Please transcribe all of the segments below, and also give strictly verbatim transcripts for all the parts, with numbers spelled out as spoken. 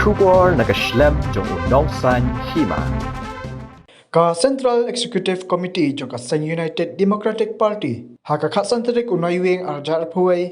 Khubor na ka shlem jong u Nongsaiñ Hima. Ka Central Executive Committee jong ka seng United Democratic Party ha ka khatsan tarik u Naiwieng arhajar arphew wei,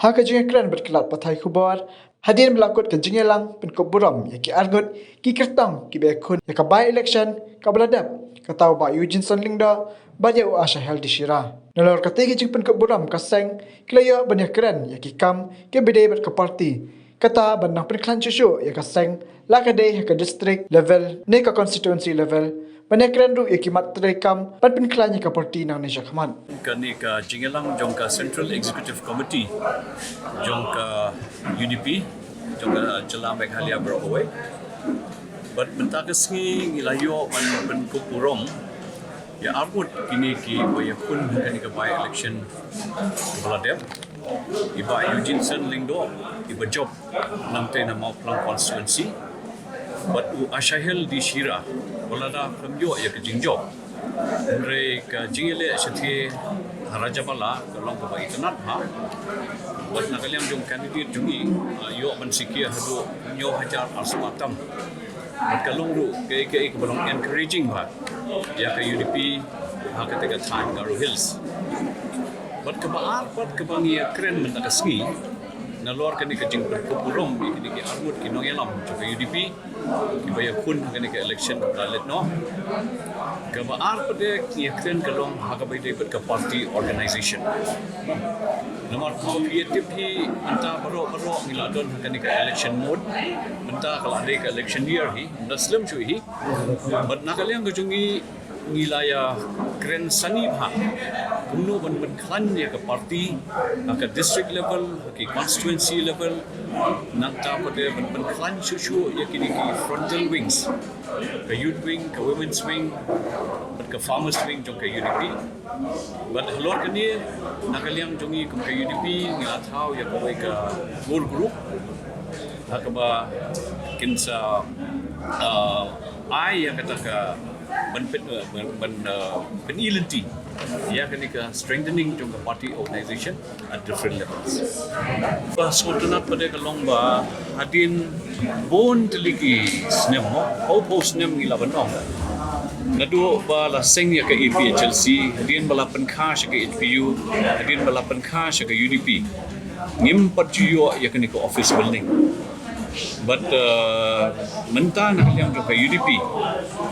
ha ka jingïakren bad ki lad pathai khubor, hadien ba la kut ka jingïalang pynkup burom ïa ki arngut ki kyrtong kiba ïakhun ïa ka by-election kaba la dep, kata u Bah Eugene Song Lyngdoh bad ïa u Ashahealth D Shira. Nalor katei ka jingpynkup burom, ka seng ki la ïoh ban ïakren ïa ki kam kiba dei bad ka party, kata ban nang pynkhlaiñ shuh shuh ïa ka seng, la ka dei ha ka district level ne ka constituency level, ban ïakren ruh ïa ki mat treikam ban pynkhlaiñ ïa ka party nangne shakhmat. Kane ka jingïalang jong ka Central Executive Committee jong ka U D P jong ka jylla Meghalaya baroh kawei. Bad mynta ka sngi ngi la ïoh ban pynkup burom ïa arngut kine kiba ïakhun ha kane ka by-election kaba la dep. I Bah Eugene Song Lyngdoh, iba jop nangtei na Mawphlang constituency, bad u Ashahealth D Shira, ba lada khlem ïoh ïa ka jingjop, hynrei ka jingïaleh shathie ha Rajabala ka long kaba itynnad bha. Bad na ka liang jong candidate jong ngi, ah, ïoh ban secure haduh hynñiew hajar arspah tam. Bad ka long ruh kaei kaei kaba long encouraging bha ïa ka U D P ha kata ka thaiñ Garo Hills. Bad kaba ar pat kaba ngi ïakren mynta ka sngi, nalor kane ka jingpynkup burom ïa kine ki arngut ki nongïalam jong ka U D P kiba ïakhun ha kane ka election kaba la leit noh. Kaba ar pat de ngi ïakren ka long ha kaba ïadei bad ka party organization. Namar kumba phi tip hi, mynta baroh baroh ngi la don ha kane ka election mode. Mynta ka la dei ka election year hi, mynta slem shuh hi. Bad na ka liang ka jong ngi, ngi la ïakren sani bha kumno ban pynkhlaiñ ïa ka party ha ka district level, ha ki constituency level, nangta pat de ban pynkhlaiñ shuh shuh ïa kine ki frontal wings, ka youth wing, ka women's wing, bad ka farmers wing jong ka U D P. Bad halor kane, na ka liang jong ngi kum ka U D P, ngi la thaw ïa kawei ka core group ha kaba kin sa, ah, ai ïa kata ka ban pyn, eh, ban, ban, eh, pyni lynti ïa kane ka strengthening jong ka party organization at different levels. Ba sngewtynnad pat de ka long ba hadien bun tylli ki snem, mo, phew phew snem ngi la ban ong, naduh ba la seng ïa ka A P H L C, hadien ba la pynkha sha ka H P U, hadien ba la pynkha sha ka U D P, ngim pat ju ïoh ïa kane ka office building. Bad, uh, mynta na ka liang jong ka U D P,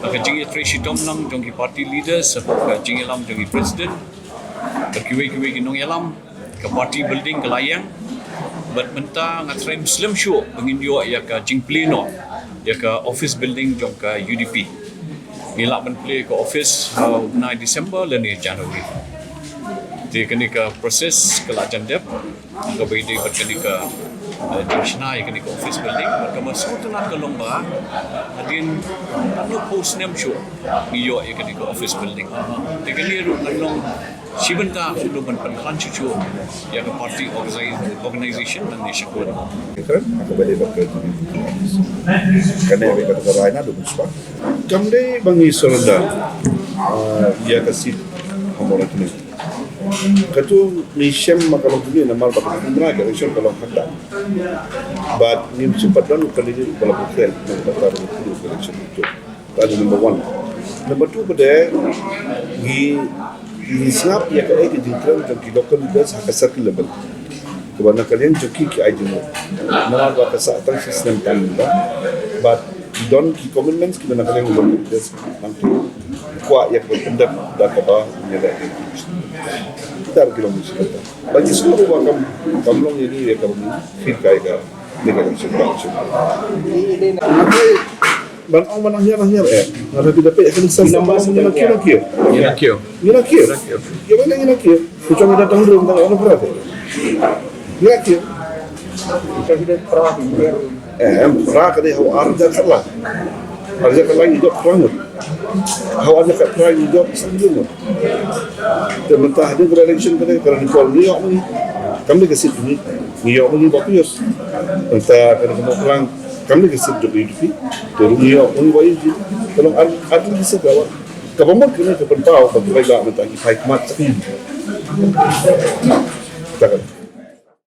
ka jingïatrei shitom lang jong ki party leaders, ka jingïalam jong ki president, bad kiwei kiwei ki nongïalam, ka party building ka la ïeng. Bad mynta nga tharai slem shuh ba ngin ïoh ïa ka jingplie noh ïa ka office building jong ka U D P. Ngi lah ban plie ka office ha u bnai December lane January. Te kane ka process ka la jan dep, kaba ïadei bad kane ka, eh, jingshna ïa kane ka office building. Bad kaba sngewtynnad ka long ba hadien katno phew snem shuh ngi ïoh ïa kane ka office building. Te kane ruh kan long shi bynta kumno ban pynkhlaiñ shuh shuh ïa ka party organi-, organization nangne shakhmat. Kren, ha kaba ïadei bad ka, kane ka, ka rai naduh mynshwa. Kam dei ba ngi surrender, ah, ïa ka seat ha Mawlai Tuning. Katu ngi shem ma ka long kane namar ba ka election ka long haduh. Bad ngim shym pat don u candidate uba la pyntrei, namar ba ka election tu. That is number one. Number two, pat de ngi, ngi sngap ïa kaei ka jingkren jong ki local leaders ha ka circle level. Kaba na ka liang jong ki ki ai jingmut. Namar ba ka sah tang shi snem tam ba. Bad don ki commitments kiba na ka liang jong ki local leaders nangtu kwah ïa kaba pyndep da kaba ïaleh. Kita ki long shi. Bad ki sngewbha ba kam, kam long ïa kaba ngi fit kai ka. Ban ong ban nang hiar, nang hiar, eh. Nga da phi da phi kan sa sa nang hiar, hiar. Hiar. Hiar, hiar. Hiar, ban nang hiar, hiar. Ku chong da tang rum da ono pra. Hiar, hiar. Eh, em, pra ka dei hau ar ja kala. Ar ja kala ngi jop pra ngut. Hau ar ja kala ngi jop sang ngut. Te mynta hadien ka election ka dei ka dei call ngi ïoh ngi. Kam dei ka seat ngi. Ngi ïoh ngi ba pius. Mynta ka dei ka mo klang. Kam dei ka seat jong U D P. Te ruh ngi ïoh ngi ba U D P. Ka long ar, ar ka seat ka wa. Kaba mut kane ka pynpaw ba ki bai ba mynta ki phai khmat sa ki. Ta ka.